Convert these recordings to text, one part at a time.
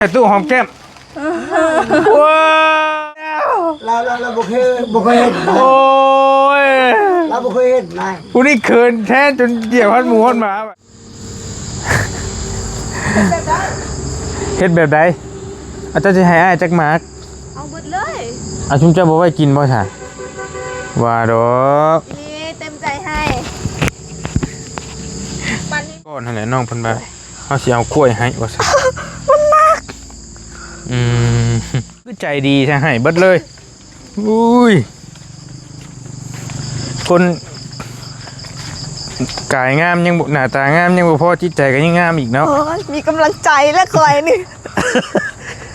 ไอ้ตู้หอมแก้ม ว้าว ลาว ลาว ลาวบ่เคย บ่เคยเห็นนะ โอ้ย ลาวบ่เคยเห็นนะ ผู้นี้เขินแท้จนเดี่ยวฮอดหมูฮอดหมา เฮ็ดแบบใด อาจารย์สิให้อ้ายจักหมาก เอาเบิดเลย อาชุมเจ้าบ่ไว้กินบ่ซะ ว่าดอก นี่เต็มใจให้ ปันนี้ ก่อนหั่นแหละน้องเพิ่นว่า เฮาสิเอากล้วยให้ว่าซั่น มันหนัก อืม คือใจดีแท้ ให้เบิดเลย อุ้ย คนกายงามยังบ่ หน้าตางามยังบ่พอ จิตใจก็ยังงามอีกเนาะ โอ้ย มีกำลังใจแล้วข้อยนี่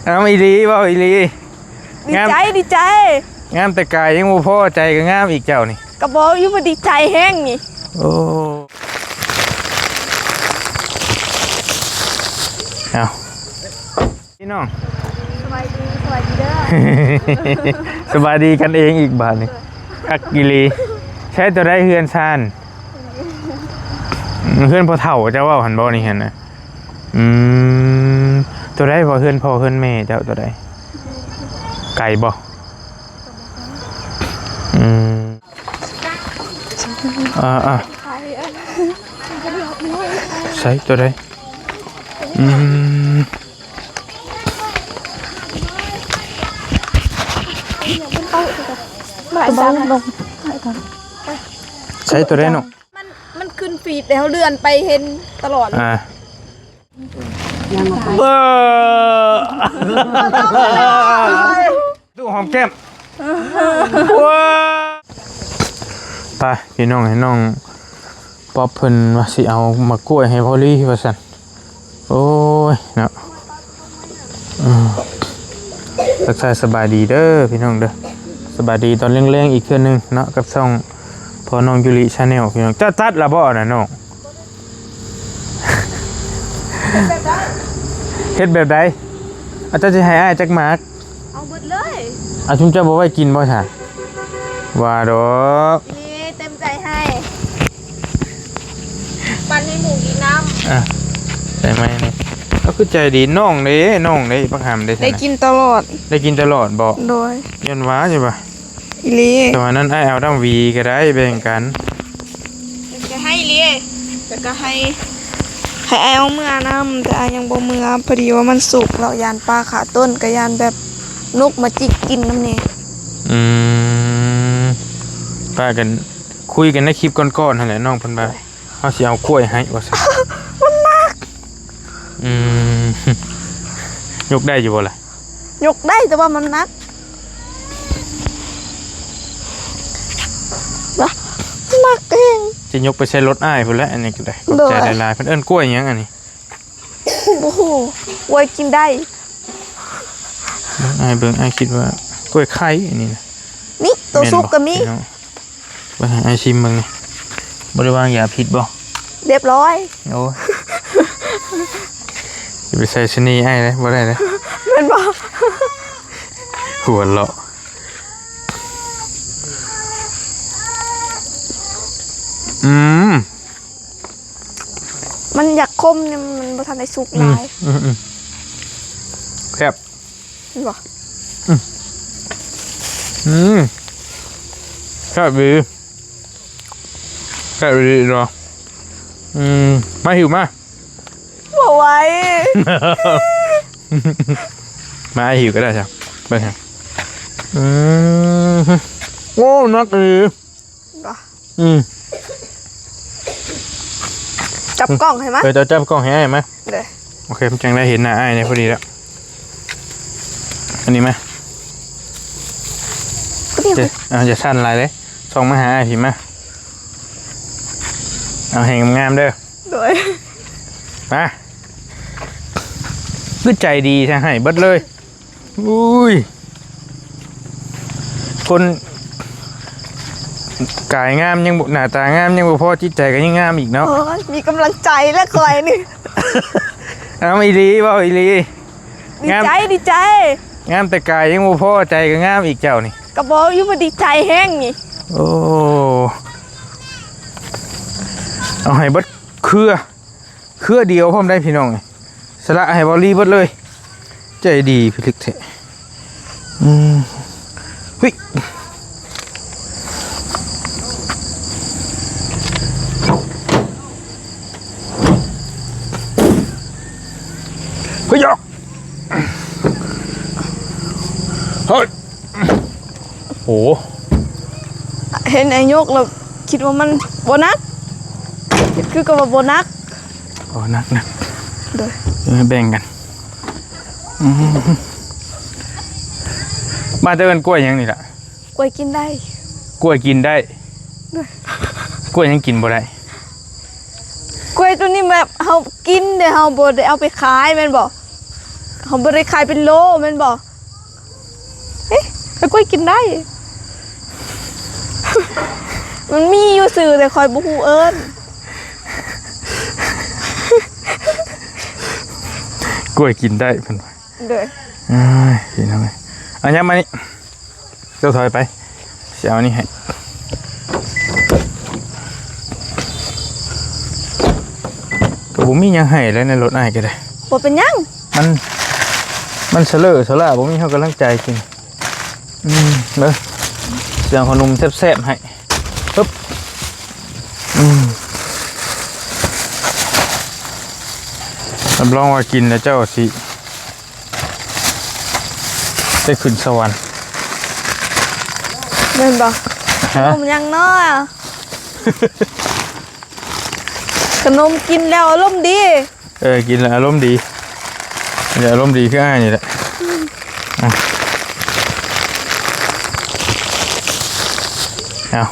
เอาอีหลี เว้าอีหลี ดีใจ งาม ดีใจ งามแต่กายยังบ่พอ ใจก็งามอีกเจ้านี่ ก็บอกอยู่ว่าดีใจแฮงนี่ โอ้ เอา พี่น้อง สบายดี สบายดีเด้อ สบายดีกันเองอีกบาดนี้ คักอีหลี ใช้ตัวใดเฮือนซาน เฮือนพ่อเฒ่าเจ้าเว้าหั่นบ่นี่หั่นนะ อืม ตัวใดพ่อ เฮือนพ่อเฮือนแม่เจ้าตัวใด ไกลบ่ อืม อ่า อ่า ใช้ตัวใด อืม ใช้ตัวใดเนาะ มัน มันขึ้นฟีดแล้ว เลื่อนไปเห็นตลอดเลย อ่า เออ ตู้หอมแก้ม ว้า ไป พี่น้อง ให้น้องป๊อปเพิ่นว่าสิเอาหมากกล้วยให้พอลลี่ว่าซั่น โอ้ย เนาะ อืม ทักทายสบายดีเด้อพี่น้องเด้อ สบายดีตอนแลงๆ อีกเทื่อหนึ่งเนาะ กับช่องพ่อน้องยูริ Channel พี่น้อง เจ้าตัดละบ่น่ะน้อง เฮ็ดแบบใด อาจารย์สิให้อ้ายจักหมาก เอาเบิดเลย อาชุมเจ้าบ่ไว้กินบ่ซะ ว่าดอก นี่เต็มใจให้ ปันให้หมูกินน้ำ อ่ะ ใส่ไม้นี่ ก็คือใจดี น้องเด้ น้องเด้ บักหำเด้ ได้กินตลอด ได้กินตลอดบ่ โดย ย้อนว่าใช่ปะ อีหลี แต่ว่านั้นอ้ายเอาดำหวีก็ได้ แบ่งกัน จะให้อีหลี แล้วก็ให้ ให้อ้ายเอาเมือนำ แต่อ้ายยังบ่เมือ พอดีว่ามันสุกแล้ว ย่านปลาขาต้น ก็ย่านแบบนกมาจิกกินนำแหน่ อืม ปากันคุยกันในคลิปก่อนๆ หั่นแหละ น้องเพิ่นว่า เฮาสิเอากล้วยให้ว่าซั่น มันหนัก อืม ยกได้อยู่บ่ล่ะ ยกได้ แต่ว่ามันหนัก หนักแฮง สิยกไปใส่รถอ้ายพุ้นแหละ อันนี้ก็ได้ ขอบใจ โดย หลายๆ เพิ่นเอิ้นกล้วยหยังอันนี้ โอ้โห กล้วยกินได้ เบิ่งอ้าย เบิ่งอ้าย คิดว่ากล้วยไข่อันนี้นะ นี่ ตัวสุกก็มี แม่นบ่ พี่น้อง เบิ่งให้อ้ายชิมเบิ่งนี่ บ่ได้วางยาพิษบ่ เรียบร้อย โอ้ย อย่าไปใส่ชะนีอ้ายเลย บ่ได้เลย แม่นบ่ หัวเราะ อืม มันอยากขมนี่ มันบ่ทันได้สุกหลาย อืม อืม อืม แซ่บ เห็นบ่ อืม อืม แซ่บดี แซ่บดีเนาะ อืม มาหิวมา บ่ไหว มาหิวก็ได้จ้ะ ไปจ้ะ อืม โอ้ นักอีหลี บ่ อืม จับกล้องให้มา เออ เจ้าจับกล้องให้อ้ายมา เด้อ โอเค มันจังได้เห็นหน้าอ้ายเนี่ยพอดีแล้ว อันนี้มา พอดี เดี๋ยว เอา อย่าสั่นหลายเลย ส่องมาหาอ้ายพี้มา เอาให้งามๆ เด้อ โดย มา คือใจดีแท้ ให้เบิดเลย อุ้ย คนกายงามยังบ่ หน้าตางามยังบ่พอ จิตใจก็ยังงามอีกเนาะ โอ้ย มีกำลังใจแล้วข้อยนี่ เอาอีหลี เว้าอีหลี ดีใจ งาม ดีใจ งามแต่กายยังบ่พอ ใจก็งามอีกเจ้านี่ ก็บอกอยู่ว่าดีใจแฮงนี่ โอ้ เอาให้เบิดเครือ เครือเดียวพร้อมได้พี่น้อง สละให้บอลลี่เบิดเลย ໃຈດີພິລຶກແທ້. ອືມ ຫຸ້ຍ ເຮີ້ຍ ເຮີ້ຍ ໂອ້ ເຫັນອ້າຍຍົກແລ້ວຄິດວ່າມັນບໍ່ໜັກ ຄິດຄືກັບວ່າບໍ່ໜັກ. ໂອ້ ໜັກ ໜັກ ໂດຍ ເອີ ແບ່ງກັນ. ອືມ ມາແຕ່ເອີ້ນກ້ວຍຫຍັງນີ້ລະ? ກ້ວຍກິນໄດ້ ກ້ວຍກິນໄດ້ ໂດຍ ກ້ວຍຫຍັງກິນບໍ່ໄດ້? ກ້ວຍໂຕນີ້ແບບເຮົາກິນເດ້ ເຮົາບໍ່ໄດ້ເອົາໄປຂາຍແມ່ນບໍ່? ເຮົາບໍ່ໄດ້ຂາຍເປັນໂລແມ່ນບໍ່? ເອະ ແຕ່ກ້ວຍກິນໄດ້ ມັນມີຢູ່ຊື່ ແຕ່ຂ້ອຍບໍ່ຮູ້ເອີ້ນ. ກ້ວຍກິນໄດ້ເພິ່ນວ່າ ໂດຍ ເອີຍ ພີ່ນ້ອງເອີຍ ເອົາຫຍັງມານີ້ ເຈົ້າຖອຍໄປ ຊິເອົານີ້ໃຫ້ ກໍບໍ່ມີຫຍັງໃຫ້ແລ້ວໃນລົດອ້າຍກໍໄດ້ ບໍ່ເປັນຫຍັງ ມັນ ມັນສະເຫຼີສະຫຼ້າ ບໍ່ມີເຮົາກຳລັງໃຈກິນ. ອືມ ເບິ່ງ ເຄື່ອງຂະໜົມແຊບໆໃຫ້ ປຶບ ອືມ ຮັບຮອງວ່າກິນແລ້ວເຈົ້າຊິ ໄດ້ຂຶ້ນສະຫວັນ ແມ່ນບໍ່? ຮະ? ຂະໜົມຫຍັງເນາະ? ຂະໜົມກິນແລ້ວອາລົມດີ. ເອີ ກິນແລ້ວອາລົມດີ ອາລົມດີຄືອ້າຍນີ້ແຫຼະ. ອືມ ເອົາ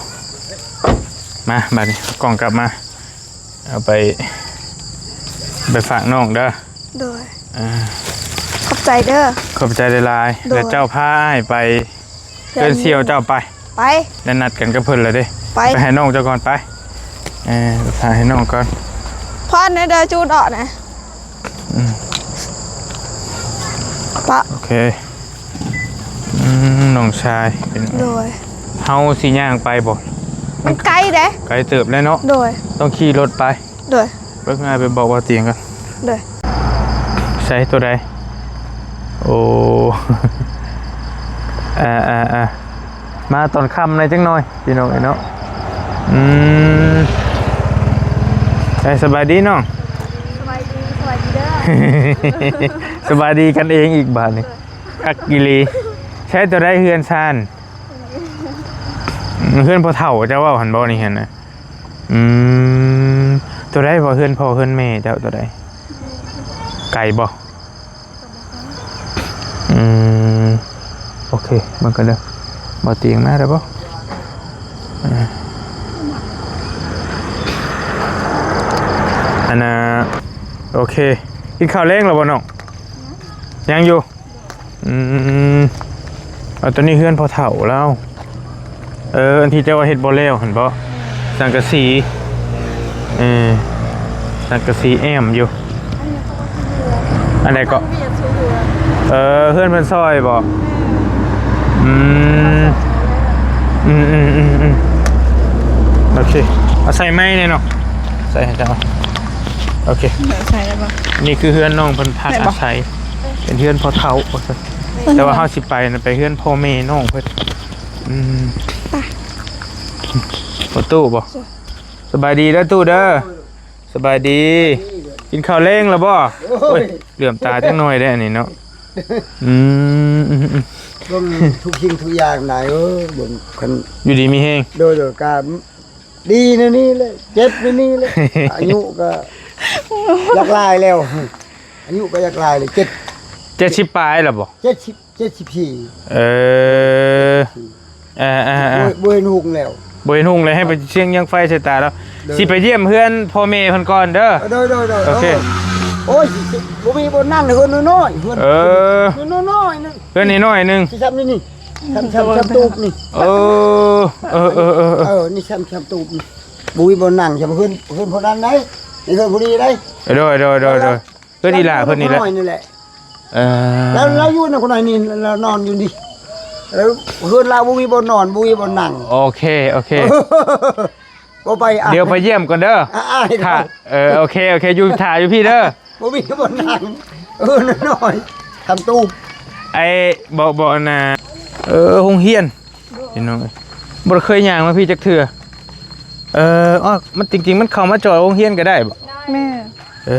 ມາ ບາດນີ້ເອົາກ່ອງກັບມາ. ເອົາໄປ ໄປຝາກນ້ອງເດີ. ໂດຍ ເອີ ຂອບໃຈເດີ. ຂອບໃຈຫຼາຍໆ. ໂດຍ ແລ້ວເຈົ້າພາອ້າຍໄປເຮືອນສ່ຽວເຈົ້າໄປ. ໄປ ໄດ້ນັດກັນກັບເພິ່ນແລ້ວເດ້. ໄປ ໄປໃຫ້ນ້ອງເຈົ້າກ່ອນໄປ. ເອີ ໄປຝາກໃຫ້ນ້ອງກ່ອນ. ພອນແດ່ເດີ ຈູດອອກນະ. ອືມ ປະ ໂອເຄ. ອືມ ນ້ອງຊາຍ ໂດຍ ເຮົາຊິຍ່າງໄປບໍ່? ມັນໄກເດ້. ໄກເຕີບແລ້ວເນາະ. ໂດຍ ຕ້ອງຂີ່ລົດໄປ. ໂດຍ ເບິ່ງ ອ້າຍໄປບອກບ່າວຕຽງກ່ອນ. ໂດຍ ໃສ່ໂຕໃດ? ໂອ້ ອ່າໆໆ ມາຕອນຄ່ຳແດ່ຈັກໜ່ອຍ ພີ່ນ້ອງເອີຍເນາະ. ອືມ ເອີ ສະບາຍດີນ້ອງ. ສະບາຍດີ ສະບາຍດີເດີ. ສະບາຍດີກັນເອງອີກບາດນີ້. ໂດຍ ຄັກອີ່ຫຼີ. ໃຊ້ໂຕໃດເຮືອນຊານ? ເຮືອນພໍ່ເຖົ້າເຈົ້າເວົ້າຫັ້ນບໍ່ນີ້ຫັ້ນນະ? ອືມ ໂຕໃດ ເຮືອນພໍ່ເຮືອນແມ່ເຈົ້າໂຕໃດ? ໄກບໍ່? ອືມ ໂອເຄ ເບິ່ງກ່ອນເດີ. ບໍ່ຕຽງມາໄດ້ບໍ່? ອັນນ່າ ໂອເຄ ກິນເຂົ້າແລງແລ້ວບໍ່ນ້ອງ? ຍັງຢູ່. ອືມ ເອົາ ໂຕນີ້ເຮືອນພໍ່ເຖົ້າລາວ. ເອີ ອັນທີ່ເຈົ້າວ່າເຮັດບໍ່ແລ້ວຫັ້ນບໍ່? ສັງກະສີ ເອີ ສັງກະສີແອ້ມຢູ່. ອັນໃດເກາະ? ເອີ ເຮືອນເພິ່ນຊ່ອຍບໍ່? ອືມ ອືມໆໆໆ ໂອເຄ ເອົາໃສ່ໄມ້ແດ່ເນາະ ໃສ່ໃຫ້ເຈົ້າ. ໂອເຄ ໃສ່ໄດ້ບໍ່? ນີ້ຄືເຮືອນນ້ອງເພິ່ນພັກອາໄສ ເປັນເຮືອນພໍ່ເຖົ້າວ່າຊັ້ນ. ແຕ່ວ່າເຮົາຊິໄປນະ ໄປເຮືອນພໍ່ແມ່ນ້ອງເພິ່ນ. ອືມ ປະຕູບໍ່? ສະບາຍດີເດີຕູ້ເດີ. ສະບາຍດີ ກິນເຂົ້າແລງແລ້ວບໍ່? ໂອ້ຍ ໂອ້ຍ ເຫຼື້ອມຕາຈັກໜ່ອຍເດ້ອັນນີ້ເນາະ. ອືມ ເບິ່ງທຸກສິ່ງທຸກຢ່າງນາຍເອີຍ ເບິ່ງຄັນ ຢູ່ດີມີແຮງ. ໂດຍໆ ກະ ດີແນວນີ້ແຫຼະ ເຈັບແນວນີ້ແຫຼະ. ອາຍຸກໍຢາກຫຼາຍແລ້ວ ອາຍຸກໍຢາກຫຼາຍແລ້ວ ເຈັດ ເຈັດສິບປາຍແລ້ວບໍ່? ເຈັດສິບ ເຈັດສິບສີ່. ເອີ ເອີໆໆ ບໍ່ ບໍ່ເຫັນຮຸ່ງແລ້ວ ບໍ່ເຫັນຮຸ່ງແລ້ວ ໃຫ້ໄປຊຽງຍັງໄຟໃສ່ຕາແລ້ວ. ໂດຍ ຊິໄປຢ້ຽມເຮືອນພໍ່ແມ່ເພິ່ນກ່ອນເດີ. ໂດຍໆໆ ໂອເຄ. ໂອ້ຍ ບໍ່ມີບ່ອນນັ່ງ ເຮືອນນ້ອຍໆ ເຮືອນ ເອີ ເຮືອນນ້ອຍໆໜຶ່ງ ເຮືອນນ້ອຍໆໜຶ່ງ ຊິຊ້ຳນີ້ ນີ້ ຊ້ຳ ຊ້ຳ ຊ້ຳຕູບນີ້. ເອີ ເອີໆໆໆ ເອີ ນີ້ຊ້ຳ ຊ້ຳຕູບນີ້ ບໍ່ມີບ່ອນນັ່ງ ຊ້ຳເຮືອນ ເຮືອນຜູ້ນັ້ນໃດ ນີ້ເຮືອນຜູ້ນີ້ໃດ. ໂດຍໆໆໆ ເພື່ອນອີ່ຫຼ້າເພິ່ນນີ້ແຫຼະ ເອີ ແລ້ວ ແລ້ວຢູ່ນຳຄົນນ້ອຍນີ້ ແລ້ວນອນຢູ່ນີ້ ແລ້ວເຮືອນລາວບໍ່ມີບ່ອນນອນ ບໍ່ມີບ່ອນນັ່ງ. ໂອເຄ ໂອເຄ ບໍ່ໄປ ດຽວໄປຢ້ຽມກ່ອນເດີ. ຖ້າ ເອີ ໂອເຄ ໂອເຄ ຢູ່ ຖ້າຢູ່ພີ້ເດີ. ບໍ່ມີບ່ອນນັ່ງ ເອີ ນ້ອຍ ຄຳຕູ້ ໄອ້ ບໍ່ ບໍ່ ອັນນ່າ ເອີ ໂຮງຮຽນ ພີ່ນ້ອງເອີຍ ບໍ່ໄດ້ເຄີຍຍ່າງມາພີ້ຈັກເທື່ອ. ເອີ ອໍ ມັນ ຈິງໆ ມັນເຂົ້າມາຈອດໂຮງຮຽນກໍໄດ້ບໍ່? ແມ່ນ. ເອີ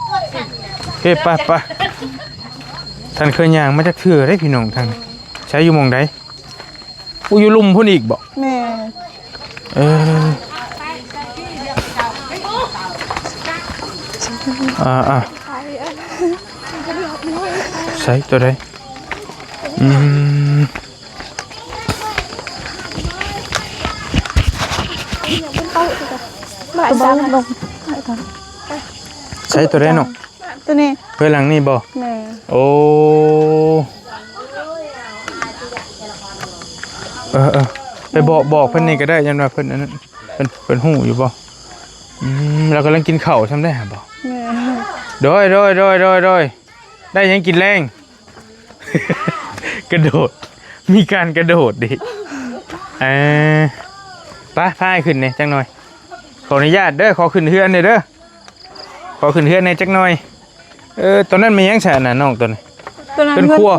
ໂອເຄ ໄປ ໄປ. ທ່ານເຄີຍຍ່າງມາຈັກເທື່ອເດ້ ພີ່ນ້ອງທ່ານ. ໃສ ຢູ່ໝ່ອງໃດ? ອູ້ ຢູ່ລຸ່ມພຸ້ນອີກບໍ່? ແມ່ນ. ເອີ ອ່າ ອ່າ ໃສ ຕົວໃດ? ອືມ ໃສ ຕົວໃດເນາະ? ຕົວນີ້ ເຮືອນຫຼັງນີ້ບໍ່? ແມ່ນ. ໂອ້ ເອີໆ ໄປບອກ ບອກເພິ່ນນີ້ກໍໄດ້ ຢ້ານວ່າເພິ່ນອັນນັ້ນ ເພິ່ນ ເພິ່ນຮູ້ຢູ່ບໍ່? ອືມ ລາວກຳລັງກິນເຂົ້າຊ່ຳໄດ໋ຫາບໍ່? ແມ່ນ. ໂດຍ ໂດຍ ໂດຍ ໂດຍ ໂດຍ. ໄດ້ຫຍັງກິນແລງ? ກະໂດດ ມີການກະໂດດອີກ. ເອີ ໄປ ພາອ້າຍຂຶ້ນແດ່ຈັກໜ່ອຍ. ຂໍອະນຸຍາດເດີ ຂໍຂຶ້ນເຮືອນແດ່ເດີ ຂໍຂຶ້ນເຮືອນແດ່ຈັກໜ່ອຍ. ເອີ ຕອນນັ້ນແມ່ນຫຍັງຊະ ອັນນັ້ນ ນ້ອງ ຕອນນັ້ນ? ຕອນນັ້ນເຮືອນຄົວ.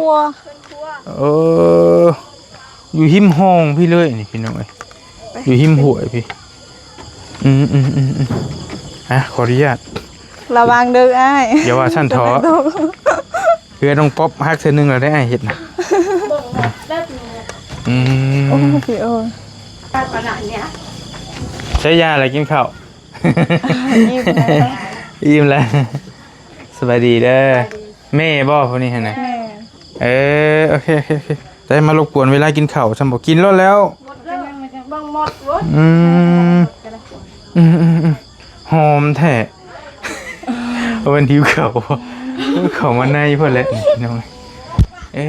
ເອີ ຢູ່ຮິມຮ່ອງພີ້ເລີຍນີ້ ພີ່ນ້ອງເອີຍ ຢູ່ຮິມຫ້ວຍພີ້. ອືມໆໆໆ ອ່ະ ຂໍອະນຸຍາດ ລະວັງເດີອ້າຍ ຢ່າວ່າຊັ້ນເຖາະ. ເຮືອນ້ອງປັອບຫັກເທື່ອໜຶ່ງແລ້ວໄດ໋ ອ້າຍເຮັດນະ. ອືມ ໂອ້ຍ ໂອ້ຍ ໃຊ້ຢາແລ້ວກິນເຂົ້າ. ອີ່ມແລ້ວ ອີ່ມແລ້ວ. ສະບາຍດີເດີ. ແມ່ບໍ່ຜູ້ນີ້ຫັ້ນນະ? ແມ່. ເອີ ໂອເຄ ໂອເຄ ໂອເຄ. ໄດ້ມາລົບກວນເວລາກິນເຂົ້າຊ້ຳບໍ່? ກິນໂລດແລ້ວ. ເບິ່ງໝົດ. ອືມ ອືມໆໆ ຫອມແທ້. ເອົາເປັນຫິວເຂົ້າ ເຂົ້າມາໃນພຸ້ນແຫຼະ ພີ່ນ້ອງ. ເອີ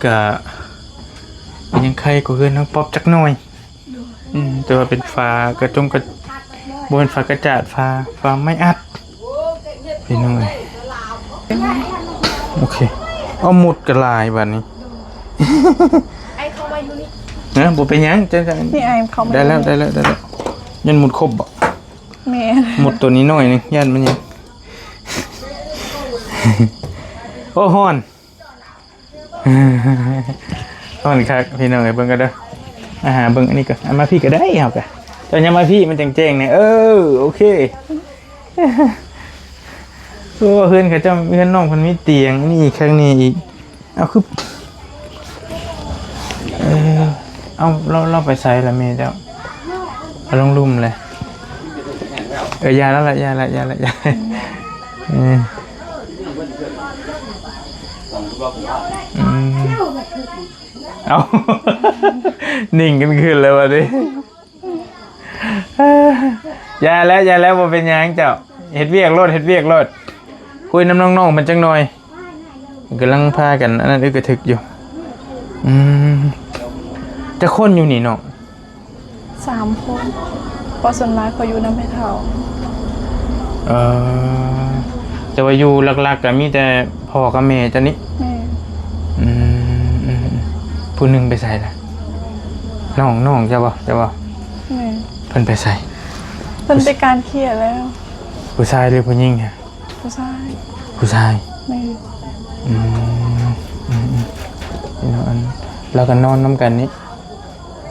ກະຍັງໄຄກວ່າເຮືອນນ້ອງປັອບຈັກໜ່ອຍ. ອືມ ແຕ່ວ່າເປັນຝາກະຈົງກະ ບໍ່ແມ່ນຝາກະຈາດ ຝາ ຝາໄມ້ອັດ ພີ່ນ້ອງເອີຍ. ໂອເຄ ເອົາໝົດກະຫຼາຍບາດນີ້. ເນາະ ບໍ່ເປັນຫຍັງ ໄດ້ແລ້ວ ໄດ້ແລ້ວ ໄດ້ແລ້ວ. ຍັງໝົດຄົບບໍ່? ແມ່ນ. ໝົດໂຕນີ້ໜ້ອຍໜຶ່ງ ຢ້ານມັນຍັງ ໂອ້ ຮ້ອນ. ຮ້ອນຄັກພີ່ນ້ອງເອີຍ. ເບິ່ງກັນເດີ ມາຫາເບິ່ງອັນນີ້ກ່ອນ. ເອົາມາພີ້ກໍໄດ້ ເຮົາກະ ເຈົ້າຍັງມາພີ້ ມັນຈັ່ງແຈ້ງແດ່. ເອີ ໂອເຄ. ໂອ້ ເຮືອນເຂົາເຈົ້າ ເຮືອນນ້ອງເພິ່ນມີຕຽງ ມີອີກ ຂ້າງນີ້ອີກ. ເອົາ ຄື ເອີ ເອົາ ລາວ ລາວໄປໃສລະແມ່ເຈົ້າ? ເອົາລົງລຸ່ມເລີຍ. ເອີ ຢ່າແລ້ວລະ ຢ່າລະ ຢ່າລະ ຢ່າ. ເອີ ອືມ ເອົາ ນິ່ງກັນຂຶ້ນແລ້ວບາດນີ້. ຢ່າແລ້ວ ຢ່າແລ້ວ ບໍ່ເປັນຫຍັງເຈົ້າ. ເຮັດວຽກໂລດ ເຮັດວຽກໂລດ. ຄຸຍນຳນ້ອງໆເພິ່ນຈັກໜ່ອຍ. ເພິ່ນກຳລັງພາກັນອັນນັ້ນ ອຶກກະທຶກຢູ່. ອືມ ຈັກຄົນຢູ່ນີ້ນ້ອງ? ສາມຄົນ ເພາະສ່ວນຫຼາຍເຂົາຢູ່ນຳແມ່ເຖົ້າ. ເອີ ແຕ່ວ່າຢູ່ຫຼັກໆກະມີແຕ່ພໍ່ກັບແມ່ເຈົ້ານີ້? ແມ່ນ. ອືມ ອືມ ອືມ. ຜູ້ໜຶ່ງໄປໃສລະ? ນ້ອງ ນ້ອງເຈົ້າບໍ່? ເຈົ້າບໍ່? ແມ່ນ. ເພິ່ນໄປໃສ? ເພິ່ນໄປການເຂດແລ້ວ. ຜູ້ຊາຍຫຼືຜູ້ຍິງ? ຜູ້ຊາຍ. ຜູ້ຊາຍ? ແມ່ນ. ອືມ ອືມ ອືມ. ເນາະ ອັນ ລາວກໍນອນນຳກັນນີ້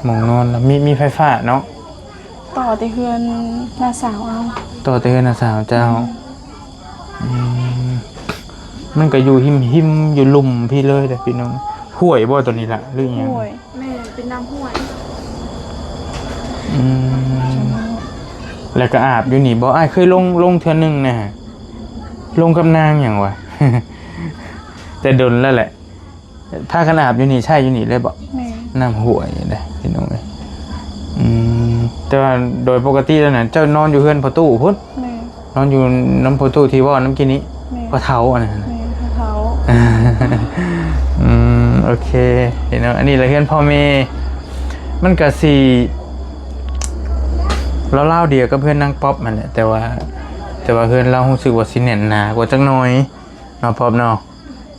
ໝ່ອງນອນລະມີ ມີໄຟຟ້າເນາະ? ຕໍ່ແຕ່ເຮືອນນ້າສາວເອົາ. ຕໍ່ແຕ່ເຮືອນນ້າສາວເຈົ້າ. ອືມ ມັນກໍຢູ່ຮິມໆ ຢູ່ລຸ່ມພີ້ເລີຍເດ້ພີ່ນ້ອງ. ຫ້ວຍບໍ່ໂຕນີ້ລະ ຫຼືອີ່ຫຍັງ? ຫ້ວຍ. ແມ່ນ ເປັນນ້ຳຫ້ວຍ. ອືມ ແລ້ວກໍອາບຢູ່ນີ້ບໍ່? ອ້າຍເຄີຍລົງ ລົງເທື່ອໜຶ່ງນະ. ລົງກັບນາງຫຍັງວະ? ແຕ່ດົນແລ້ວແຫຼະ. ພາກັນອາບຢູ່ນີ້ ໃຊ້ຢູ່ນີ້ເລີຍບໍ່? ແມ່ນ. ນ້ຳຫ້ວຍເດ້ພີ່ນ້ອງເອີຍ. ອືມ ແຕ່ວ່າໂດຍປົກກະຕິແລ້ວນະ ເຈົ້ານອນຢູ່ເຮືອນພໍ່ຕູ້ພຸ້ນ? ແມ່ນ. ນອນຢູ່ນຳພໍ່ຕູ້ທີ່ເວົ້ານຳກີ້ນີ້? ແມ່ນ. ພໍ່ເຖົ້າອັນນັ້ນ? ແມ່ນ ພໍ່ເຖົ້າ. ອືມ ໂອເຄ ພີ່ນ້ອງ ອັນນີ້ລະເຮືອນພໍ່ແມ່. ມັນກະຊິລາວໆດຽວກັບເຮືອນນາງປັອບຫັ້ນແຫຼະ ແຕ່ວ່າ ແຕ່ວ່າເຮືອນລາວຮູ້ສຶກວ່າຊິແໜ້ນໜາກວ່າຈັກໜ່ອຍເນາະ ປັອບເນາະ.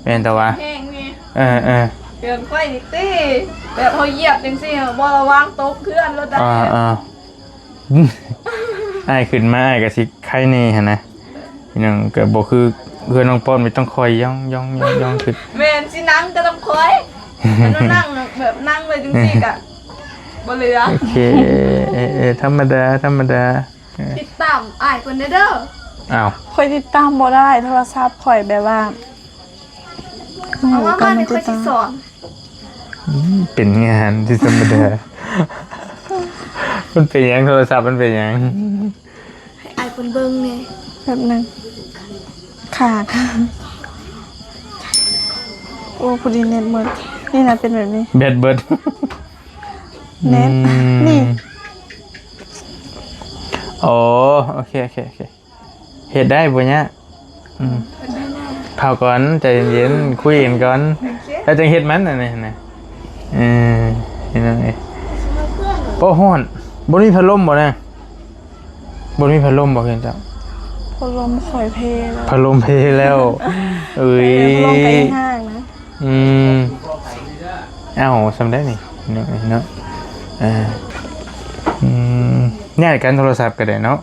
ແມ່ນແຕ່ວ່າ ແຮງແມ່. ເອີໆ ເຮືອນຂ້ອຍນີ້ຕິ ແບບເຮົາຢຽບຈັ່ງຊີ້ ບໍ່ລະວັງຕົກເຮືອນໂລດໄດ໋. ອ່າໆ ອ້າຍຂຶ້ນມາ ອ້າຍກໍຊິໄຄແດ່ຫັ້ນນະ ພີ່ນ້ອງ. ກໍບໍ່ຄື ເຮືອນນ້ອງປ້ອມນີ້ຕ້ອງຄ່ອຍຢ່ອງໆໆໆຂຶ້ນ. ແມ່ນ ຊິນັ່ງກໍຕ້ອງຄ່ອຍ ມັນຕ້ອງນັ່ງແບບນັ່ງໄວ້ຈັ່ງຊີ້ກະບໍ່ເຫຼືອ. ໂອເຄ ເອີໆ ທຳມະດາ ທຳມະດາ. ຕິດຕາມອ້າຍເພິ່ນແດ່ເດີ. ອ້າວ ຂ້ອຍຕິດຕາມບໍ່ໄດ້ ໂທລະສັບຂ້ອຍແບບວ່າ ເອົາມາ ມານີ້ຂ້ອຍຊິສອນ. ອືມ ເປັນງານທີ່ທຳມະດາ. ມັນເປັນຫຍັງ ໂທລະສັບມັນເປັນຫຍັງ? ໃຫ້ອ້າຍເພິ່ນເບິ່ງແດ່. ແປັບໜຶ່ງ ຄ້າງ. ໂອ້ ພໍດີເນັດໝົດ. ນີ້ນະເປັນແບບນີ້ ແບັດເບິດ. ເນັດ ອືມ ນີ້. ໂອ້ ໂອເຄ ໂອເຄ ໂອເຄ. ເຮັດໄດ້ບໍ່ຍາກ. ອືມ ເຮັດໄດ້ນະ. ເຂົ້າກ່ອນ ໃຈເຢັນໆ ຄຸຍກັນກ່ອນ ໂອເຄ ແລ້ວຈັ່ງເຮັດມັນ ອັນນີ້ນະ. ເອີ ພີ່ນ້ອງເອີຍ ໂອ້ ຮ້ອນ. ບໍ່ມີພັດລົມບໍ່ນະ? ບໍ່ມີພັດລົມບໍ່ເຮືອນເຈົ້າ? ພັດລົມຂ້ອຍເພແລ້ວ. ພັດລົມເພແລ້ວ. ເອີຍ ພັດລົມກໍຍັງຮ້າງນະ. ອືມ ເອົາ ສ່ຳໃດນີ້ເນາະ ເນາະ. ເອີ ອືມ ຍາດກັນໂທລະສັບກໍໄດ້ເນາະ.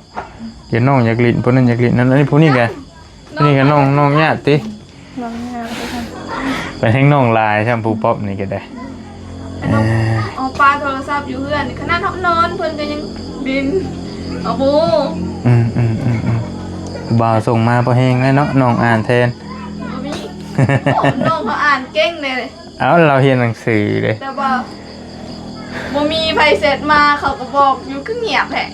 ດຽວນ້ອງຢາກຫຼິ້ນ ຜູ້ນັ້ນຢາກຫຼິ້ນນັ້ນ ອັນນີ້ຜູ້ນີ້ກະ ຜູ້ນີ້ກະນ້ອງ ນ້ອງຍາດຕິ ນ້ອງຍາດ. ໄປແຮງນ້ອງຫຼາຍຊ້ຳ ຜູ້ປັອບນີ້ກໍໄດ້. ເອີ ເອົາປາໂທລະສັບຢູ່ເຮືອນ ຂະໜາດເຮົານອນເພິ່ນກໍຍັງຫຼິ້ນ. ເອົາໂບ ອືມໆໆໆ ຜູ້ບ່າວສົ່ງມາພໍແຮງແລ້ວເນາະ ນ້ອງອ່ານແທນ. ບໍ່ມີ ນ້ອງເຂົາອ່ານເກັ່ງເດ້. ເອົ້າ ລາວຮຽນໜັງສືເດ້ ແຕ່ວ່າບໍ່ມີໃຜແຊັດມາ ເຂົາກໍບອກຢູ່ ຄືງຽບແທ້.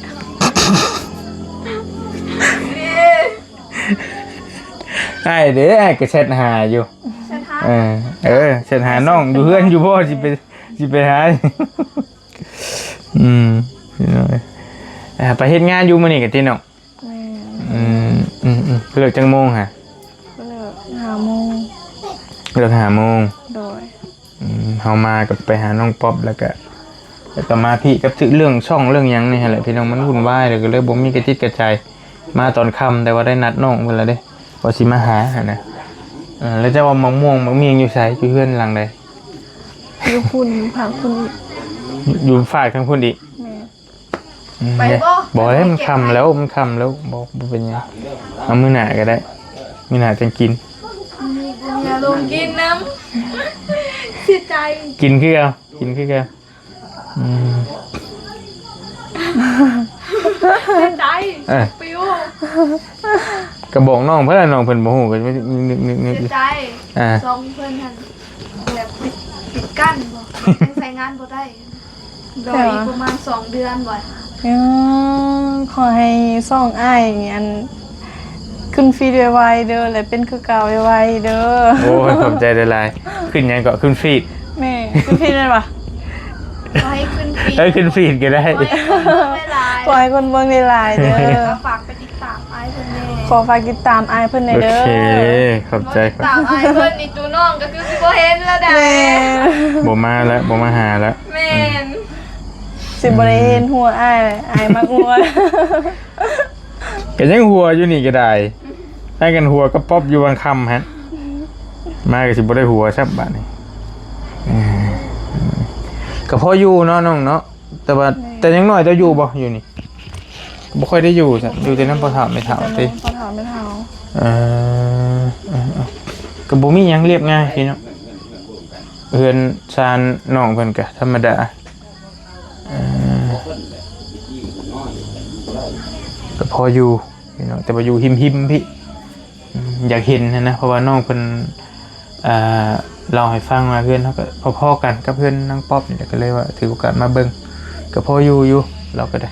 ອ້າຍເດ້ ອ້າຍກໍແຊັດຫາຢູ່. ແຊັດຫາ ເອີ ເອີ ແຊັດຫານ້ອງຢູ່ເຮືອນຢູ່ບໍ່ ຊິໄປ ຊິໄປຫາ. ອືມ ພີ່ນ້ອງເອີຍ ໄປເຮັດງານຢູ່ມື້ນີ້ກະຕິນ້ອງ. ແມ່ນ ອືມ ອືມໆ ເລີກຈັກໂມງຫະ? ເລີກຫ້າໂມງ. ເລີກຫ້າໂມງ ໂດຍ. ອືມ ເຮົາມາກໍໄປຫານ້ອງປັອບ ແລ້ວກໍ ແລ້ວກໍມາພີ້ກັບເລື່ອງຊ່ອງເລື່ອງຫຍັງນີ້ຫັ້ນແຫຼະ ພີ່ນ້ອງ ມັນວຸ່ນວາຍ ແລ້ວກໍເລີຍບໍ່ມີກະຈິດກະໃຈ. ມາຕອນຄ່ຳ ແຕ່ວ່າໄດ້ນັດນ້ອງເພິ່ນແລ້ວເດ້ ວ່າຊິມາຫາຫັ້ນນະ. ເອີ ແລ້ວເຈົ້າວ່າໝາກມ່ວງໝາກໝ້ຽງຢູ່ໃສ? ຢູ່ເຮືອນຫຼັງໃດ? ຢູ່ພຸ້ນ ພາກພຸ້ນອີກ. ຢູ່ ຢູ່ຟາກທາງພຸ້ນອີກ? ແມ່ນ. ອືມ ໄປບໍ່? ບໍ່ແລ້ວ ມັນຄ່ຳແລ້ວ ມັນຄ່ຳແລ້ວ ບໍ່ ບໍ່ເປັນຫຍັງ. ເອົາມື້ໜ້າກໍໄດ້ ມື້ໜ້າຈັ່ງກິນ. ມີ ບໍ່ມີອາລົມກິນນຳ ເສຍໃຈ. ກິນຄືເກົ່າ ກິນຄືເກົ່າ. ອືມ ເສຍໃຈ. ເອີ ປິວ. ກໍບອກນ້ອງເພິ່ນ ນ້ອງເພິ່ນບໍ່ຮູ້ ກໍນຶກໆໆ ເສຍໃຈ. ອ່າ ສອງເພິ່ນຫັ້ນ ແບບປິດ ປິດກັ້ນບໍ່ ຍັງໃຊ້ງານບໍ່ໄດ້. ໂດຍ ອີກປະມານສອງເດືອນບໍ່. ອືມ ຂໍໃຫ້ຊ່ອງອ້າຍນີ້ ອັນ ຂຶ້ນຟີດໄວໆເດີ ແລະ ເປັນຄືເກົ່າໄວໆເດີ. ໂອ້ຍ ຂອບໃຈຫຼາຍໆ. ຂຶ້ນຫຍັງເກາະ? ຂຶ້ນຟີດ. ແມ່ນ ຂຶ້ນຟີດແມ່ນບໍ່? ຂໍໃຫ້ຂຶ້ນຟີດ. ເອີ ຂຶ້ນຟີດກໍໄດ້. ຂໍໃຫ້ຄົນເບິ່ງຫຼາຍໆ ຂໍໃຫ້ຄົນເບິ່ງຫຼາຍໆເດີ. ກໍຝາກໄປຕິດຕາມອ້າຍເພິ່ນແດ່. ຂໍຝາກຕິດຕາມອ້າຍເພິ່ນແດ່ເດີ. ໂອເຄ ຂອບໃຈ. ບໍ່ຕິດຕາມອ້າຍເພິ່ນນີ້ ຕູນ້ອງກໍຄືຊິບໍ່ເຫັນແລ້ວໄດ໋. ແມ່ນ ບໍ່ມາແລ້ວ ບໍ່ມາຫາແລ້ວ. ແມ່ນ. ອືມ ຊິບໍ່ໄດ້ເຫັນຫົວອ້າຍ ອ້າຍມັກຫົວ. ກໍຍັງຫົວຢູ່ນີ້ກໍໄດ້ ໃຫ້ກັນຫົວກັບປັອບຢູ່ວັງຄຳຫັ້ນ ມາກໍຊິບໍ່ໄດ້ຫົວຊ້ຳບາດນີ້. ເອີ ກໍພໍຢູ່ເນາະນ້ອງເນາະ ແຕ່ວ່າ ແມ່ນ ແຕ່ຍັງນ້ອຍເຈົ້າຢູ່ບໍ່ ຢູ່ນີ້? ບໍ່ຄ່ອຍໄດ້ຢູ່ຊະ ຢູ່ແຕ່ນຳພໍ່ເຖົ້າແມ່ເຖົ້າຕິ. ຢູ່ແຕ່ນຳພໍ່ເຖົ້າແມ່ເຖົ້າ. ເອີ ເອີ ເອີ ກໍບໍ່ມີຫຍັງ ລຽບງ່າຍພີ່ນ້ອງ ເຮືອນຊານນ້ອງເພິ່ນກໍທຳມະດາ. ເອີ ກໍພໍຢູ່ພີ່ນ້ອງ ແຕ່ວ່າຢູ່ຮິມໆ ພີ້. ອືມ ຢາກເຫັນຫັ້ນນະ ເພາະວ່ານ້ອງເພິ່ນ ເອີ ເລົ່າໃຫ້ຟັງວ່າເຮືອນເຮົາກໍພໍໆກັນກັບເຮືອນນາງປັອບນີ້ແຫຼະ ກໍເລີຍວ່າຖືໂອກາດມາເບິ່ງ ກໍພໍຢູ່ຢູ່ ລາວກໍໄດ້.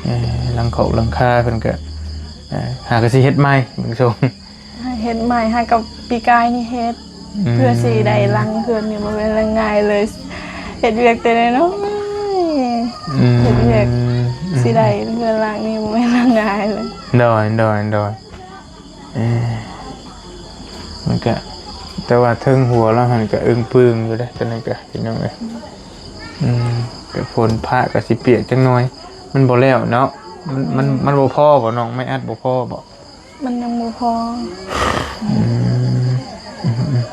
ເອີ ຫຼັງຄອກຫຼັງຄາເພິ່ນກໍ ເອີ ຫາກໍຊິເຮັດໃໝ່ເບິ່ງຊົງ. ເຮັດໃໝ່ ຫາກັບປີກາຍນີ້ເຮັດ ອືມ ເພື່ອຊິໄດ້ຫຼັງເຮືອນນີ້ ບໍ່ແມ່ນເລື່ອງງ່າຍເລີຍ ເຮັດວຽກແຕ່ນ້ອຍໆ ອືມ ເຮັດວຽກ ອືມ ຊິໄດ້ເຮືອນຫຼັງນີ້ ບໍ່ແມ່ນເລື່ອງງ່າຍເລີຍ. ໂດຍ ໂດຍ ໂດຍ. ເອີ ມັນກະ ແຕ່ວ່າເທິງຫົວລາວຫັ້ນກະອຶ້ງປຶ້ງຢູ່ເດ້ ຕອນນັ້ນກະ ພີ່ນ້ອງເອີຍ. ອືມ ກະຝົນຟ້າກະຊິປຽກຈັກໜ່ອຍ ມັນບໍ່ແລ້ວເນາະ ມັນ ມັນ ມັນບໍ່ພໍບໍ່ນ້ອງ ໄມ້ອັດບໍ່ພໍບໍ່? ມັນຍັງບໍ່ພໍ. ອືມ ອືມ ອືມ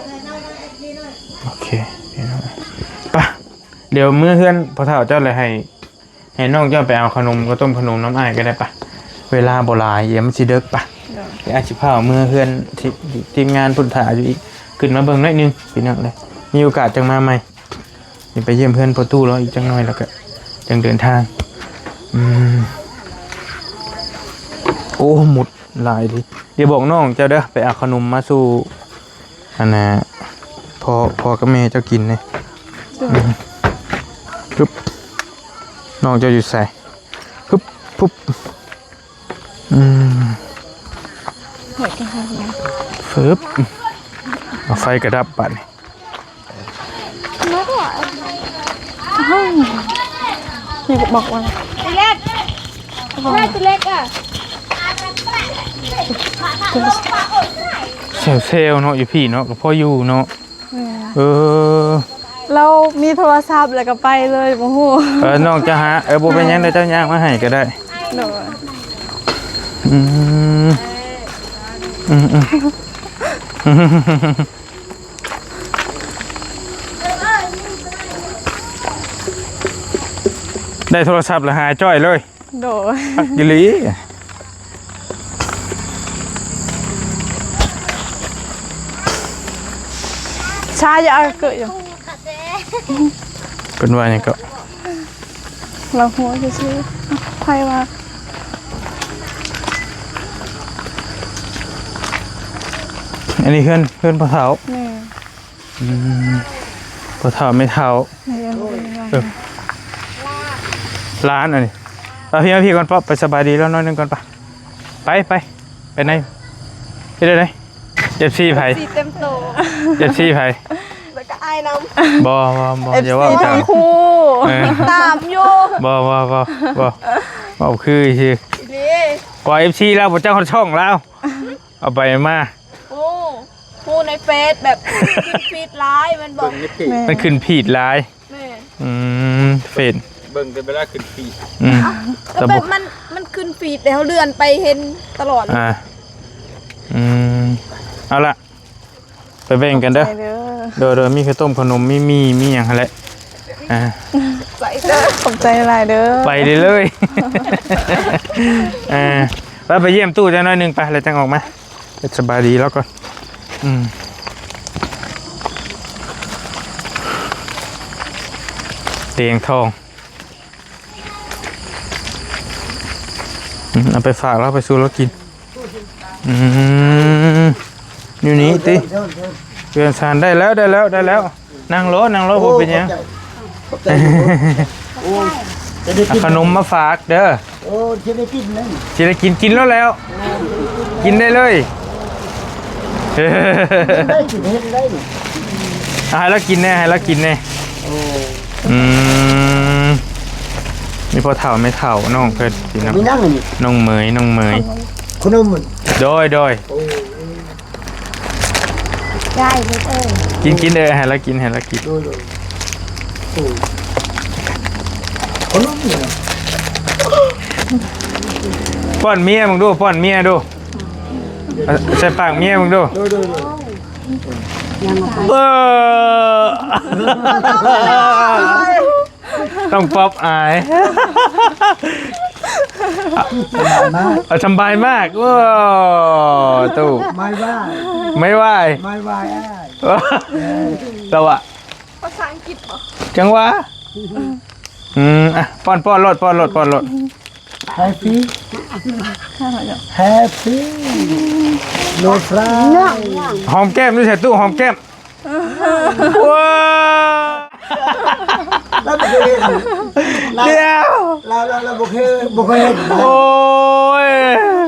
ໂອເຄ ພີ່ນ້ອງເອີຍ ໄປ ດຽວເມືອເຮືອນພໍ່ເຖົ້າເຈົ້າ ແລ້ວໃຫ້ ໃຫ້ນ້ອງເຈົ້າໄປເອົາຂະໜົມ ເຂົ້າຕົ້ມຂະໜົມນຳອ້າຍກໍໄດ້ປະ ເວລາບໍ່ຫຼາຍ ດຽວມັນຊິເດິກປະ. ໂດຍ ດຽວອາດຊິພາເມືອເຮືອນທີ່ ທີ່ທີມງານພຸ້ນຖ້າຢູ່ອີກ ຂຶ້ນມາເບິ່ງໜ້ອຍໜຶ່ງພີ່ນ້ອງເອີຍ ມີໂອກາດຈັ່ງມາໃໝ່ ຊິໄປຢ້ຽມເຮືອນພໍ່ຕູ້ລາວອີກຈັກໜ້ອຍ ແລ້ວກະຈັ່ງເດີນທາງ. ອືມ ໂອ້ ໝົດຫຼາຍເດ ດຽວບອກນ້ອງເຈົ້າເດີ ໄປເອົາຂະໜົມມາສູ່ ອັນນ່າ ພໍ່ ພໍ່ກັບແມ່ເຈົ້າກິນເດ້. ໂດຍ ອືມ ປຶບ ນ້ອງເຈົ້າຢູ່ໃສ? ປຶບ ປຶບ ອືມ ຟຶບ ເອົາໄຟກະດັບບາດນີ້. ນີ້ບອກວ່າ ເລັກ ເລັກ ເລັກ ອ່ະ ແຊວໆເນາະ ຢູ່ພີ້ເນາະ ກະພໍຢູ່ເນາະ. ແມ່ນ ເອີ ລາວມີໂທລະສັບແລ້ວກະໄປເລີຍ ບໍ່ຮູ້. ເອີ ນ້ອງຈະຫາ ເອີ ບໍ່ເປັນຫຍັງ ດຽວເຈົ້າຍ່າງມາໃຫ້ກະໄດ້. ໂດຍ ອືມ ອືມ ອືມ ໄດ້ໂທລະສັບແລ້ວຫາຍຈ້ອຍເລີຍ. ໂດຍ ຄັກອີ່ຫຼີ ຊາຢາກເກີດຢູ່. ເພິ່ນວ່າຫຍັງເກາະ? ລາວຫົວຊື່ໆ ໃຜວ່າ? ອັນນີ້ເຮືອນ ເຮືອນພໍ່ເຖົ້າ. ແມ່ນ ອືມ ພໍ່ເຖົ້າແມ່ເຖົ້າ. ເອີ ຫຼານອັນນີ້ ມາພີ້ ມາພີ້ກ່ອນ ປ້ອມ ໄປສະບາຍດີລາວໜ້ອຍໜຶ່ງກ່ອນ ປະ ໄປ ໄປ ໄປໃນ ເຮັດໃດ? ເອັຟຊີໃຜ? ເອັຟຊີເຕັມໂຕ. ເອັຟຊີໃຜ? ແລ້ວກະອ້າຍນຳ. ບໍ່ ບໍ່ ບໍ່ ເອັຟຊີ ຢ່າເວົ້າຕາມ ເອີ ຕິດຕາມຢູ່. ບໍ່ ບໍ່ ບໍ່ ບໍ່ ເວົ້າຄືຊື່ ອີ່ຫຼີ ວ່າເອັຟຊີລາວບໍ່ຈັກຮອດຊ່ອງລາວ ເອົາໄປມາ. ໂອ້ ຮູ້ໃນເຟສແບບຂຶ້ນຟີດຫຼາຍແມ່ນບໍ່? ເບິ່ງໃນເຟສ ແມ່ນ ມັນຂຶ້ນຟີດຫຼາຍ. ແມ່ນ ອືມ ເຟສ ເບິ່ງແຕ່ເວລາຂຶ້ນຟີດ. ອືມ ເອົ້າ ກະແບບມັນ ມັນຂຶ້ນຟີດແລ້ວເລື່ອນໄປເຫັນຕະຫຼອດ. ອ່າ ອືມ ເອົາລະ ໄປແບ່ງກັນເດີ. ຂອບໃຈເດີ ໂດຍ ໂດຍ ມີເຂົ້າຕົ້ມເຂົ້າໜົມ ມີໝີ່ ມີຫຍັງຫັ້ນແຫຼະ. ອ່າ ຂອບໃຈເດີ ຂອບໃຈຫຼາຍເດີ ໄປເລີຍ. ອ່າ ໄປ ໄປຢ້ຽມຕູ້ຈັກໜ້ອຍໜຶ່ງ ໄປ ແລ້ວຈັ່ງອອກມາ. ເຮັດສະບາຍດີລາວກ່ອນ. ອືມ ຕຽງທອງ ອືມ ເອົາໄປຝາກລາວ ໄປສູ່ລາວກິນ. ອືມ ຢູ່ນີ້ຕິ ເພື່ອນຊານ. ໄດ້ແລ້ວ ໄດ້ແລ້ວ ໄດ້ແລ້ວ. ນັ່ງໂລດ ນັ່ງໂລດ ໂອ້ ບໍ່ເປັນຫຍັງ. ຂອບໃຈ ຂອບໃຈ. ໂອ້ ຈະໄດ້ກິນ ເອົາຂະໜົມມາຝາກເດີ. ໂອ້ ຊິໄດ້ກິນແລ້ວ ຊິໄດ້ກິນ ກິນໂລດແລ້ວ. ກິນໄດ້ເລີຍ. ໄດ້ ກິນເຮັດໄດ້. ເອົາໃຫ້ລາວກິນແດ່ ໃຫ້ລາວກິນແດ່. ໂອ້ ອືມ ມີພໍ່ເຖົ້າແມ່ເຖົ້າ ນ້ອງເພິ່ນ ພີ່ນ້ອງ ມີນັ່ງອັນນີ້ ນ້ອງເໝີຍ ນ້ອງເໝີຍ. ຂະໜົມ ໂດຍ ໂດຍ. ໂອ້ ໄດ້ເລີຍ ກິນ ກິນເດີ ໃຫ້ລາວກິນ ໃຫ້ລາວກິນ. ໂດຍ ໂດຍ. ໂອ້ ຂະໜົມນີ້ ປ້ອນເມຍເບິ່ງດູ ປ້ອນເມຍດູ. ເອົາໃສ່ປາກເມຍເບິ່ງດູ. ໂດຍ ໂດຍ ໂດຍ. ເອີ ນ້ອງປັອບອາຍ. ສະບາຍມາກ ເອົາ ສະບາຍມາກ. ໂອ້ ຕູ້ ໄມ້ຫວ້າຍ ໄມ້ຫວ້າຍ ໄມ້ຫວ້າຍອ້າຍ. ລາວວ່າ ພາສາອັງກິດບໍ? ຈັ່ງຫວະ. ອືມ ອ່ະ ປ້ອນ ປ້ອນໂລດ ປ້ອນໂລດ ປ້ອນໂລດ. Happy Happy No Fry. ຫອມແກ້ມດູໃສ່ຕູ້ ຫອມແກ້ມ. ວ້າ ລາວບໍ່ເຄີຍເຫັນ ລາວ ດຽວ ລາວ ລາວ ລາວບໍ່ເຄີຍ ບໍ່ເຄີຍເຫັນນະ. ໂອ້ຍ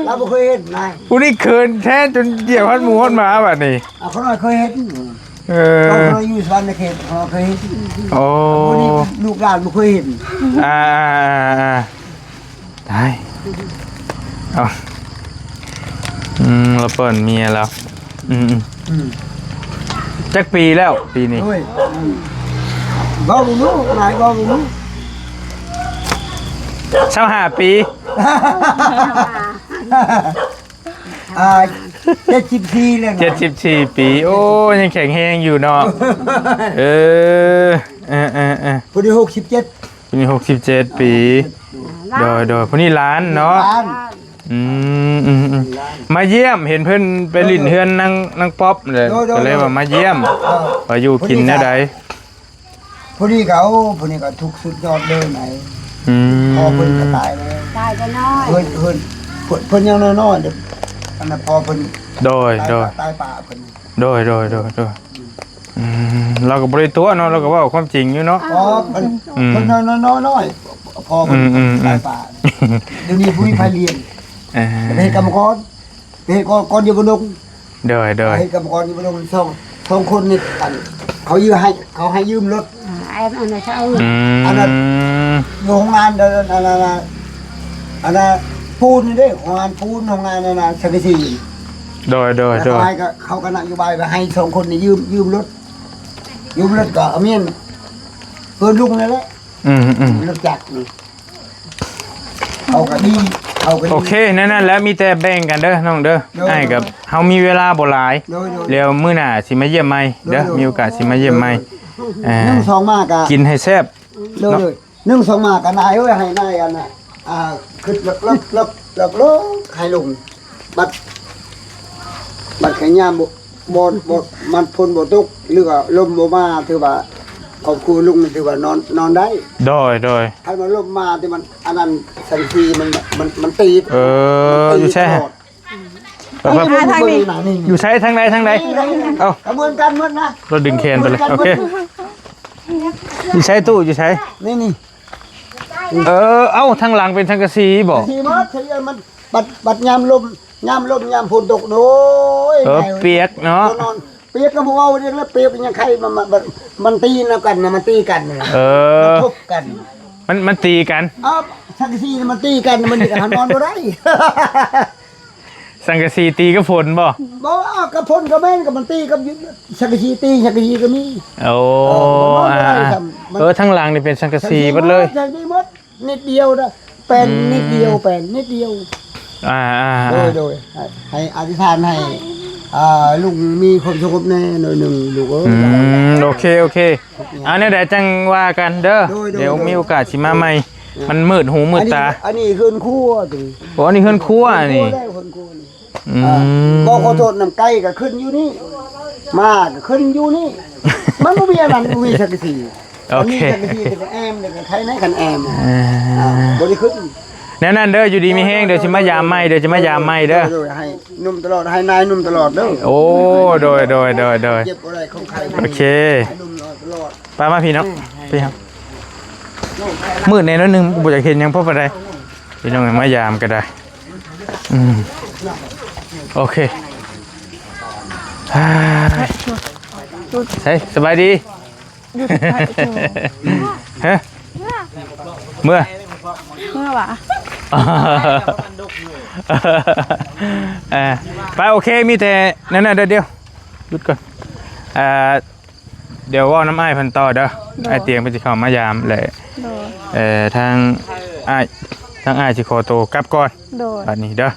ລາວບໍ່ເຄີຍເຫັນນະ. ຜູ້ນີ້ເຂີນແທ້ຈົນດຽວຮອດໝູຮອດໝາບາດນີ້. ອ່າ ຂ້ານ້ອຍເຄີຍເຫັນ. ເອີ ຂ້ານ້ອຍຢູ່ສະຫວັນນະເຂດ ຂ້ານ້ອຍເຄີຍເຫັນ. ໂອ້ ຜູ້ນີ້ລູກຫຼານບໍ່ເຄີຍເຫັນ. ອ່າ ອ່າ ອ່າ ຕາຍ ເອົາ ອືມ ລາວປ້ອນເມຍລາວ. ອືມ ອືມ ອືມ ຈັກປີແລ້ວປີນີ້? ໂອ້ຍ ອືມ ເວົ້າບໍ່ຮູ້ ນາຍເວົ້າບໍ່ຮູ້. ຊາວຫ້າປີ. ອ່າ ເຈັດສິບສີ່ແລ້ວນະ ເຈັດສິບສີ່ປີ. ໂອ້ ຍັງແຂງແຮງຢູ່ເນາະ. ເອີ ເອີ ເອີ ເອີ ຜູ້ນີ້ຫົກສິບເຈັດ ຜູ້ນີ້ຫົກສິບເຈັດປີ. ໂດຍ ໂດຍ ຜູ້ນີ້ຫຼານເນາະ ຫຼານ. ອືມ ອືມ ອືມ ມາຢ້ຽມ ເຫັນເພິ່ນໄປຫຼິ້ນເຮືອນນາງ ນາງປັອບເລີຍ ໂດຍ ໂດຍ ກໍເລີຍວ່າມາຢ້ຽມ ເອີ ວ່າຢູ່ກິນແນວໃດ. ຜູ້ນີ້ກໍ ໂອ້ ຜູ້ນີ້ກໍທຸກສຸດຍອດເລີຍນາຍ ອືມ ພໍ່ເພິ່ນກໍຕາຍແລ້ວ ຕາຍແຕ່ນ້ອຍ ເພິ່ນ ເພິ່ນ ເພິ່ນ ເພິ່ນຍັງນ້ອຍໆເດ້ ອັນນັ້ນພໍ່ເພິ່ນ ໂດຍ ຕາຍ ໂດຍ ຕາຍປ້າເພິ່ນ ໂດຍ ໂດຍ ໂດຍ ໂດຍ ອືມ ອືມ ລາວກໍບໍ່ໄດ້ຕົວະເນາະ ລາວກໍເວົ້າຄວາມຈິງຢູ່ເນາະ ອໍ ເພິ່ນ ອືມ ເພິ່ນນ້ອຍໆ ພໍ່ເພິ່ນ ອືມ ອືມ ອືມ ຕາຍປ້າ ດຽວນີ້ບໍ່ມີໃຜລ້ຽງ ເອີ ໄປເຮັດກຳມະກອນ ເຮັດກອນ ກອນຢູ່ບ້ານດົງ ໂດຍ ໂດຍ ເຮັດກຳມະກອນຢູ່ບ້ານດົງ ສອງ ສອງຄົນນີ້ ອັນ ເຂົາຢືມໃຫ້ ເຂົາໃຫ້ຢືມລົດ ອ່າ ແອມອັນນັ້ນເຂົາ ອືມ ອັນນັ້ນ ຢູ່ໂຮງງານ ອັນນັ້ນ ອັນນັ້ນ ອັນນັ້ນ ອັນນັ້ນ ປູນນີ້ເດ້ ໂຮງງານປູນ ໂຮງງານອັນນັ້ນ ສັງກະສີ ໂດຍ ໂດຍ ແລ້ວເຂົາໃຫ້ ເຂົາກໍນະໂຍບາຍວ່າໃຫ້ສອງຄົນນີ້ຢືມ ຢືມລົດ ຢືມລົດກໍເອົາເມຍນ ເພິ່ນລຸງນັ້ນແຫຼະ ອືມ ອືມ ລົດຈັກນີ້ ເອົາກໍດີ ເອົາກໍດີ ໂອເຄ ແນວນັ້ນແຫຼະ ມີແຕ່ແບ່ງກັນເດີນ້ອງເດີ ໂດຍ ອ້າຍກັບເຮົາມີເວລາບໍ່ຫຼາຍ ໂດຍ ໂດຍ ແລ້ວມື້ໜ້າຊິມາຢ້ຽມໃໝ່ເດີ ໂດຍ ໂດຍ ມີໂອກາດຊິມາຢ້ຽມໃໝ່ ໂດຍ ເອີ ໜຶ່ງສອງມາກໍ ກິນໃຫ້ແຊບ ໂດຍ ໂດຍ ໜຶ່ງສອງມາກໍນາຍເອີຍ ໃຫ້ນາຍອັນນ່າ ອ່າ ຄຶດເລິກໆ ໃຫ້ລຸງ ບັດ ບັດຂະຍາມບໍ່ ບໍ່ ບໍ່ ມັນຝົນບໍ່ຕົກ ຫຼືວ່າລົມບໍ່ມາ ຖືວ່າຄອບຄົວລຸງນີ້ຖືວ່ານອນ ນອນໄດ້ ໂດຍ ໂດຍ ຄັນວ່າລົມມາທີ່ມັນ ອັນນັ້ນ ສັງກະສີມັນ ມັນ ມັນຕີບ ເອີ ມັນຕີບຢູ່ໃສ ຕະຫຼອດ ໄປ ໄປ ທາງນີ້ ຢູ່ໃສ ທາງໃດ ທາງໃດ ນີ້ ເອົ້າ ກໍເໝືອນກັນໝົດນະ ລາວດຶງແຂນໄປເລີຍ ເໝືອນກັນ ໂອເຄ ໝົດ ຢູ່ໃສຕູ້ ຢູ່ໃສ ນີ້ ນີ້ ເອີ ເອົ້າ ທາງຫຼັງເປັນສັງກະສີບໍ? ສັງກະສີໝົດ ເສຍມັນ ບັດ ບັດຍາມລົມ ຍາມລົມຍາມຝົນຕົກ ໂອ້ຍ ເອີ ນາຍ ປຽກເນາະ ນອນປຽກກໍບໍ່ເວົ້າເດ້ ແລ້ວປຽກຍັງໄຄ ມັນ ມັນ ມັນ ມັນຕີນຳກັນນະ ມັນຕີກັນນະ ເອີ ມັນທຸບກັນ ມັນ ມັນຕີກັນ ເອົ້າ ສັງກະສີມັນຕີກັນ ມັນກໍນອນບໍ່ໄດ້ ສັງກະສີຕີກັບຝົນບໍ? ບໍ່ ກັບຝົນກໍແມ່ນ ກໍມັນຕີກັບ ສັງກະສີຕີ ສັງກະສີກໍມີ ໂອ້ ເອີ ມັນນອນບໍ່ໄດ້ ອ່າ ຊ້ຳ ມັນ ເອີ ທາງຫຼັງນີ້ເປັນສັງກະສີໝົດເລີຍ ສັງກະສີໝົດ ນິດດຽວນະ ແປນ ອືມ ນິດດຽວ ແປນນິດດຽວ ອ່າໆໆ ໂດຍ ໂດຍ ໃຫ້ ໃຫ້ອະທິຖານໃຫ້ ອ່າ ລຸງມີຄວາມສະຫງົບແດ່ໜ້ອຍໜຶ່ງລູກເອີຍ ອືມ ໂອເຄ ໂອເຄ ອ່າ ແນວໃດຈັ່ງວ່າກັນເດີ ໂດຍ ໂດຍ ດຽວ ໂດຍ ມີໂອກາດຊິມາໃໝ່ ອ່າ ມັນມືດຫູມືດຕາ ອັນນີ້ ອັນນີ້ເຮືອນຄົວຕິ ໂອ້ ອັນນີ້ເຮືອນຄົວນີ້ ເຮືອນຄົວນີ້ ອືມ ອ່າ ບໍ່ຂໍໂທດ ນ້ຳໄກ່ກໍຂຶ້ນຢູ່ນີ້ ໝາກໍຂຶ້ນຢູ່ນີ້ ມັນບໍ່ມີອັນນັ້ນ ບໍ່ມີສັງກະສີ ໂອເຄ ມັນມີສັງກະສີແຕ່ກໍແອ້ມ ແຕ່ກໍໄຄໃນຄັນແອ້ມ ອ່າ ອ່າ ບໍ່ໄດ້ຂຶ້ນ ແນວນັ້ນເດີ ຢູ່ດີມີແຮງ ດຽວຊິມາຢາມໃໝ່ ດຽວຊິມາຢາມໃໝ່ເດີ ໂດຍ ໂດຍ ໃຫ້ໜຸ່ມຕະຫຼອດ ໃຫ້ນາຍໜຸ່ມຕະຫຼອດເດີ ໂອ້ ໂດຍ ໂດຍ ໂດຍ ໂດຍ ເຈັບບໍ່ໄດ້ຂອງໃຄ ໂອເຄ ໃຫ້ໜຸ່ມຕະຫຼອດ ໄປມາພີ່ເນາະ ອືມ ພີ່ເຮົາ ມືດແດ່ໜ້ອຍໜຶ່ງ ບໍ່ຢາກເຫັນຫຍັງພໍປານໃດ ພີ່ນ້ອງມາຢາມກໍໄດ້ ອືມ ໂອເຄ ໃສ ສະບາຍດີ ຮະ ເມື່ອ ເມື່ອຫວາ ເອີ ໄປ ໂອເຄ ມີແຕ່ນັ້ນນະ ດຽວ ດຽວ ຢຸດກ່ອນ ອ່າ ດຽວເວົ້ານຳອ້າຍເພິ່ນຕໍ່ເດີ ໂດຍ ອ້າຍຕຽງເພິ່ນຊິເຂົ້າມາຢາມແຫຼະ ໂດຍ ເອີ ທາງອ້າຍ ທາງອ້າຍຊິຂໍໂຕກັບກ່ອນ ໂດຍ ບັດນີ້ເດີ ໂດຍ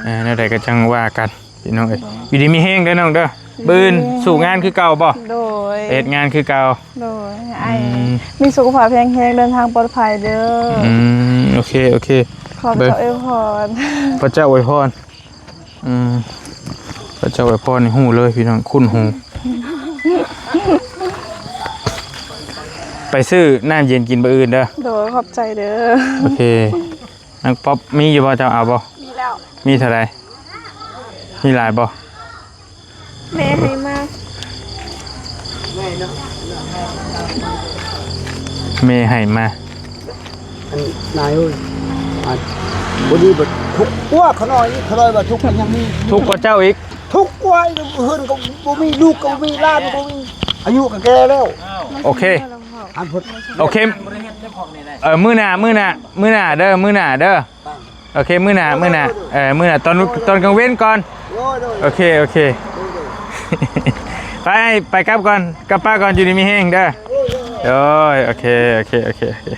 ເອີ ແນວໃດກໍຈັ່ງວ່າກັນ ພີ່ນ້ອງເອີຍ ໂດຍ ຢູ່ດີມີແຮງເດີນ້ອງເດີ ມື້ອື່ນ ໂດຍ ສູ້ງານຄືເກົ່າບໍ່? ໂດຍ ເຮັດງານຄືເກົ່າ ໂດຍ ໃຫ້ ອືມ ມີສຸຂະພາບແຂງແຮງ ເດີນທາງປອດໄພເດີ ອືມ ໂອເຄ ໂອເຄ ຂອບເຈົ້າອວຍພອນ ພະເຈົ້າອວຍພອນ ອືມ ພະເຈົ້າອວຍພອນນີ້ຮູ້ເລີຍພີ່ນ້ອງ ຄຸ້ນຫູ ໄປຊື້ນ້ຳເຢັນກິນມື້ອື່ນເດີ ໂດຍ ຂອບໃຈເດີ ໂອເຄ ນາງປັອບມີຢູ່ບໍ່? ເຈົ້າເອົາບໍ່? ມີແລ້ວ ມີເທົ່າໃດ? ມີຫຼາຍບໍ່? ແມ່ໃຫ້ມາ ແມ່ໃຫ້ມາ ອັນນາຍເອີຍ ອັນບໍ່ດີເບິດ ທຸກກວ່າຂະນ້ອຍອີກ ຂະນ້ອຍວ່າທຸກກວ່າຍັງມີ ທຸກກວ່າເຈົ້າອີກ ທຸກກວ່າ ເຮືອນກໍບໍ່ມີ ລູກກໍບໍ່ມີ ຫຼານກໍບໍ່ມີ ອາຍຸກໍແກ່ແລ້ວ ໂອເຄ ອັນພຸດ ໂອເຄ ເອີ ມື້ໜ້າ ມື້ໜ້າ ມື້ໜ້າເດີ ມື້ໜ້າເດີ ໂອເຄ ມື້ໜ້າ ມື້ໜ້າ ເອີ ມື້ໜ້າ ຕອນ ຕອນກາງເວັນກ່ອນ ໂດຍ ໂດຍ ໂອເຄ ໂອເຄ ໂດຍ ໂດຍ ໄປ ໄປກັບກ່ອນ ກັບປ້າກ່ອນ ຢູ່ດີມີແຮງເດີ ໂດຍ ໂດຍ ໂອເຄ ໂອເຄ ໂອເຄ ໂອເຄ